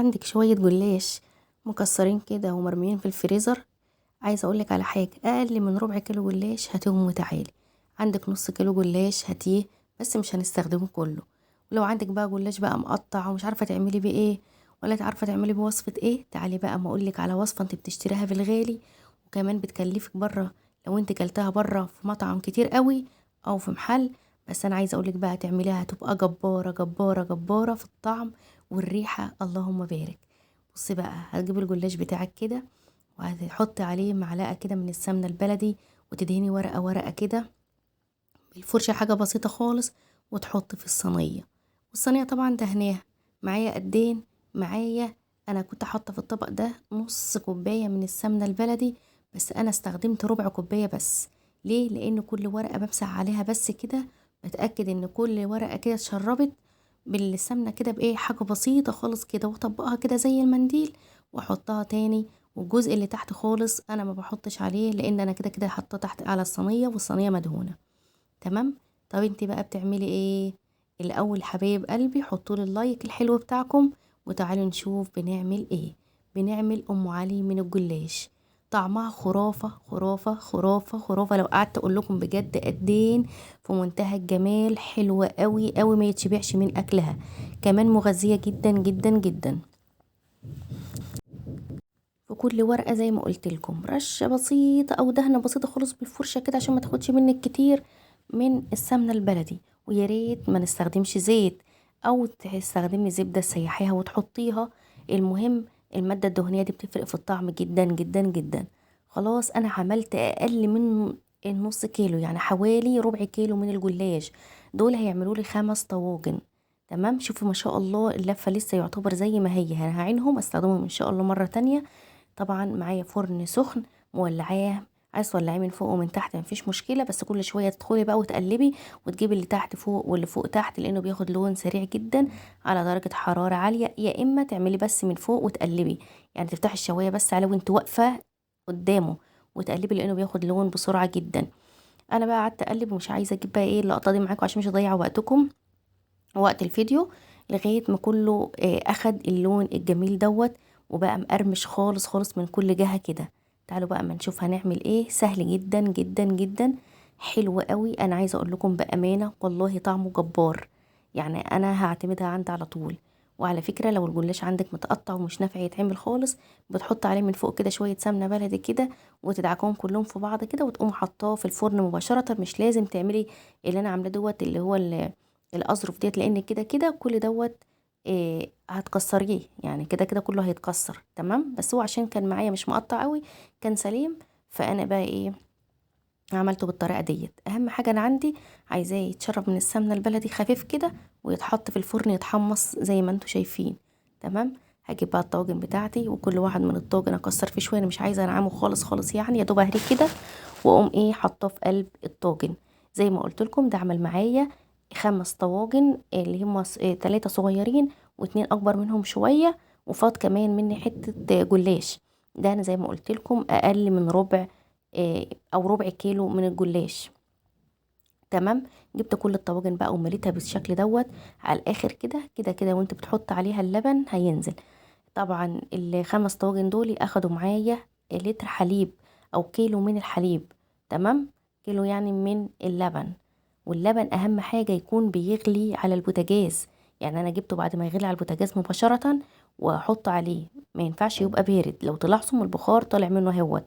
عندك شوية جلاش مكسرين كده ومرميين في الفريزر، عايزه اقولك على حاجة، اقل من ربع كيلو جلاش هاتيهم وتعالي. عندك نص كيلو جلاش هاتيه، بس مش هنستخدمه كله. ولو عندك بقى جلاش بقى مقطع ومش عارفه تعملي بيه ايه، ولا عارفه تعملي بيه وصفه ايه، تعالي بقى ما اقولك على وصفه انت بتشتريها بالغالي وكمان بتكلفك بره لو انت كلتها بره في مطعم كتير قوي او في محل. بس انا عايزه اقولك بقى تعمليها هتبقى جبارة جبارة جبارة في الطعم والريحه، اللهم بارك. بصي بقى، هتجيبي الجلاش بتاعك كده وهتحطي عليه معلقه كده من السمنة البلدي، وتدهني ورقة ورقة كده بالفرشه، حاجة بسيطة خالص، وتحطي في الصينية. والصينيه طبعا دهناها معايا قدين، معايا انا كنت حاطه في الطبق ده نص كوباية من السمنة البلدي، بس انا استخدمت ربع كوباية بس. ليه؟ لان كل ورقة بمسح عليها بس كده، بتاكد ان كل ورقة كده اتشربت بالسمنه كده بايه، حاجة بسيطة خالص كده، واطبقها كده زي المنديل واحطها تاني. والجزء اللي تحت خالص انا ما بحطش عليه، لان انا كده كده حاطاه تحت على الصينية، والصينيه مدهونه. تمام. طب انت بقى بتعملي ايه الاول؟ حبايب قلبي حطوا لي ال like الحلو بتاعكم وتعالوا نشوف بنعمل ايه. بنعمل ام علي من الجلاش، طعمها خرافه خرافه خرافه خرافه. لو قعدت اقول لكم بجد قدين في منتهى الجمال، حلوة قوي قوي، ما يتشبعش من اكلها، كمان مغذيه جدا جدا جدا. في كل ورقة زي ما قلت لكم رشه بسيطة او دهنه بسيطة خالص بالفرشه كده، عشان ما تاخدش منك كتير من السمنة البلدي. ويا ريت ما نستخدمش زيت، او تستخدمي زبدة تسيحيها وتحطيها. المهم المادة الدهنية دي بتفرق في الطعم جدا جدا جدا. خلاص انا عملت اقل من النص كيلو، يعني حوالي ربع كيلو من الجلاش، دول هيعملوا لي 5 طواجن. تمام. شوفوا ما شاء الله اللفة لسه يعتبر زي ما هي، هعينهم استخدمهم ان شاء الله مرة تانية. طبعا معايا فرن سخن مولعاه، عايز تولعيه من فوق ومن تحت مفيش مشكلة، بس كل شوية تدخلي بقى وتقلبي وتجيبي اللي تحت فوق واللي فوق تحت، لانه بياخد لون سريع جدا على درجه حرارة عالية. يا اما تعملي بس من فوق وتقلبي، يعني تفتحي الشوايه بس على وانت واقفة قدامه وتقلبي، لانه بياخد لون بسرعة جدا. انا بقى قعدت اقلب ومش عايزه اجيب بقى ايه اللقطة دي معاكم عشان مش هضيع وقتكم وقت الفيديو، لغاية ما كله اخد اللون الجميل دوت وبقى مقرمش خالص خالص من كل جهة كده. تعالوا بقى ما نشوف هنعمل ايه. سهل جدا جدا جدا، حلو قوي. انا عايزه اقول لكم بامانه والله طعمه جبار، يعني انا هعتمدها عندي على طول. وعلى فكرة لو الجلاش عندك متقطع ومش نافع يتعمل خالص، بتحط عليه من فوق كده شوية سمنه بلدي كده وتدعكهم كلهم في بعض كده، وتقوم حطاه في الفرن مباشرة. مش لازم تعملي اللي انا عاملاه دوت اللي هو الاظرف ديت، لان كده كده كل دوت إيه هتكسريه، يعني كده كده كله هيتكسر. تمام. بس هو عشان كان معايا مش مقطع قوي كان سليم، فانا بقى ايه عملته بالطريقة ديت. اهم حاجة انا عندي عايزاه يتشرب من السمنة البلدي خفيف كده، ويتحط في الفرن يتحمص زي ما انتم شايفين. تمام. هجيب بقى الطواجن بتاعتي، وكل واحد من الطاجن اكسر فيه شوية، انا مش عايزه انعمه خالص خالص، يعني يا دوب اهريه كده واقوم ايه حاطاه في قلب الطاجن. زي ما قلت لكم ده عمل معايا 5 طواجن اللي هم 3 صغيرين و2 اكبر منهم شوية، وفاض كمان مني حتة جلاش. ده انا زي ما قلت لكم اقل من ربع او ربع كيلو من الجلاش. تمام. جبت كل الطواجن بقى ومليتها بالشكل دوت على الاخر كده كده كده، وانت بتحط عليها اللبن هينزل. طبعا ال5 طواجن دول اخدوا معايا لتر حليب او كيلو من الحليب. تمام. كيلو يعني من اللبن. واللبن اهم حاجة يكون بيغلي على البوتاجاز، يعني انا جبته بعد ما يغلي على البوتاجاز مباشرة واحط عليه، ما ينفعش يبقى بارد. لو تلاحظوا البخار طالع منه اهوت.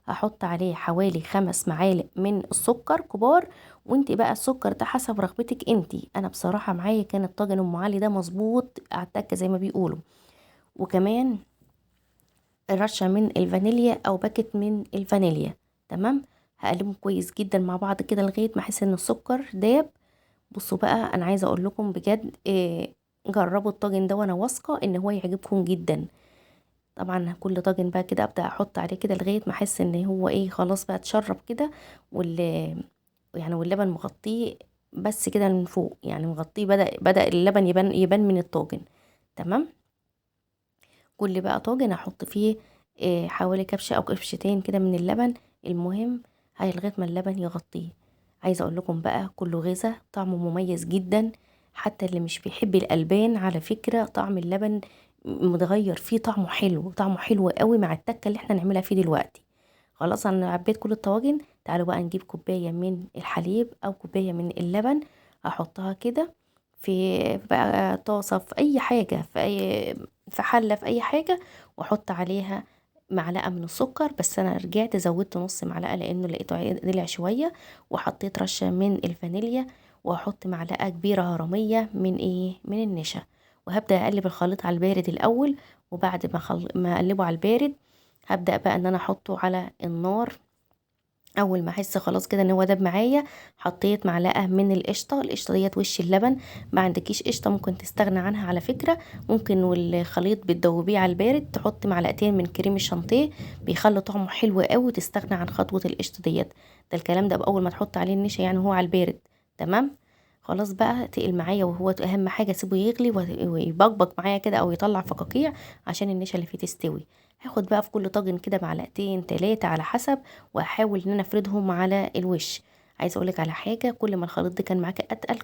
هحط عليه حوالي 5 معالق من السكر كبار، وانت بقى السكر ده حسب رغبتك انت. انا بصراحة معايا كان الطاجن ام علي ده مظبوط على التكه زي ما بيقولوا. وكمان رشه من الفانيليا او باكت من الفانيليا. تمام. هقلبهم كويس جدا مع بعض كده لغاية ما احس ان السكر داب. بصوا بقى انا عايزه اقول لكم بجد إيه، جربوا الطاجن ده وانا واثقة ان هو يعجبكم جدا. طبعا كل طاجن بقى كده ابدا احط عليه كده لغاية ما احس ان هو ايه خلاص بقى اتشرب كده، يعني واللبن مغطيه بس كده من فوق، يعني مغطيه، بدا اللبن يبان من الطاجن. تمام. كل بقى طاجن احط فيه إيه حوالي كبشة او كبشتين كده من اللبن، المهم هاي لغاية ما اللبن يغطيه. عايزه اقول لكم بقى كله غذاء، طعمه مميز جدا، حتى اللي مش بيحب الالبان على فكرة طعم اللبن متغير فيه، طعمه حلو، طعمه حلو قوي مع التكه اللي احنا نعملها فيه دلوقتي. خلاص انا عبيت كل الطواجن. تعالوا بقى نجيب كوباية من الحليب او كوباية من اللبن، احطها كده في بقى طاسه، في اي حاجة، في حله، في اي حاجة، واحط عليها معلقه من السكر، بس انا رجعت زودت نص معلقه لانه لقيته دلع شوية، وحطيت رشه من الفانيليا، واحط معلقه كبيرة هرميه من ايه، من النشا. وهبدا اقلب الخليط على البارد الاول، وبعد ما اقلبه على البارد هبدا بقى ان انا احطه على النار. اول ما احس خلاص كده ان هو داب معايا، حطيت معلقه من القشطه. القشطه ديت وش اللبن، ما عندكيش قشطه ممكن تستغنى عنها على فكرة، ممكن والخليط بتدوبيه على البارد تحط معلقتين من كريم الشانتيه، بيخلي طعمه حلو قوي، وتستغنى عن خطوة القشطه ديت. ده الكلام ده باول ما تحط عليه النشا يعني هو على البارد. تمام خلاص بقى تقل معايا، وهو اهم حاجة سيبه يغلي ويبقبق معايا كده او يطلع فقاقيع عشان النشا اللي فيه تستوي. هاخد بقى في كل طاجن كده معلقتين 3 على حسب، واحاول ان انا افردهم على الوش. عايزه اقولك على حاجة، كل ما الخليط ده كان معاك اتقل،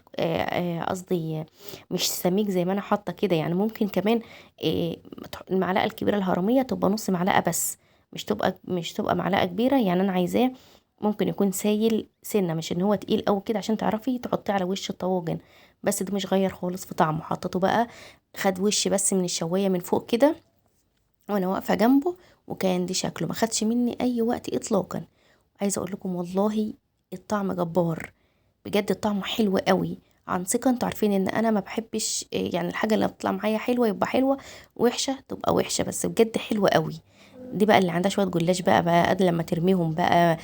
قصدي مش سميك زي ما انا حاطه كده، يعني ممكن كمان المعلقة الكبيرة الهرميه تبقى نص معلقه بس، مش تبقى معلقه كبيرة، يعني انا عايزاه ممكن يكون سايل سنة، مش ان هو تقيل قوي كده عشان تعرفي تحطيه على وش الطواجن. بس ده مش غير خالص في طعمه. حطيته بقى خد وش بس من الشوايه من فوق كده وانا واقفة جنبه، وكان دي شكله، ما خدش مني اي وقت اطلاقا. عايزه اقول لكم والله الطعم جبار بجد، الطعم حلو قوي عن ثقة. انتوا عارفين ان انا ما بحبش يعني الحاجة اللي بتطلع معايا حلوة يبقى حلوة، وحشة تبقى وحشة، بس بجد حلوة قوي. دي بقى اللي عندها شوية جلاش بقى قبل لما ترميهم بقى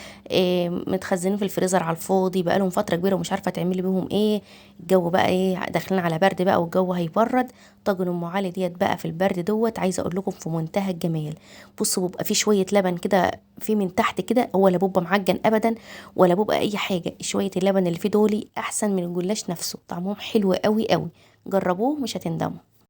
متخزنين في الفريزر على الفاضي بقى لهم فترة كبيرة ومش عارفه تعملي بيهم ايه، الجو بقى ايه داخلين على برد بقى والجو هيبرد. طاجن ام علي ديت بقى في البرد دوت عايزه اقول لكم في منتهى الجمال. بصوا بيبقى فيه شوية لبن كده في من تحت كده، هو لا بيبقى معجن ابدا ولا بيبقى اي حاجة، شوية اللبن اللي فيه دولي احسن من الجلاش نفسه، طعمهم حلو قوي قوي، جربوه مش هتندموا.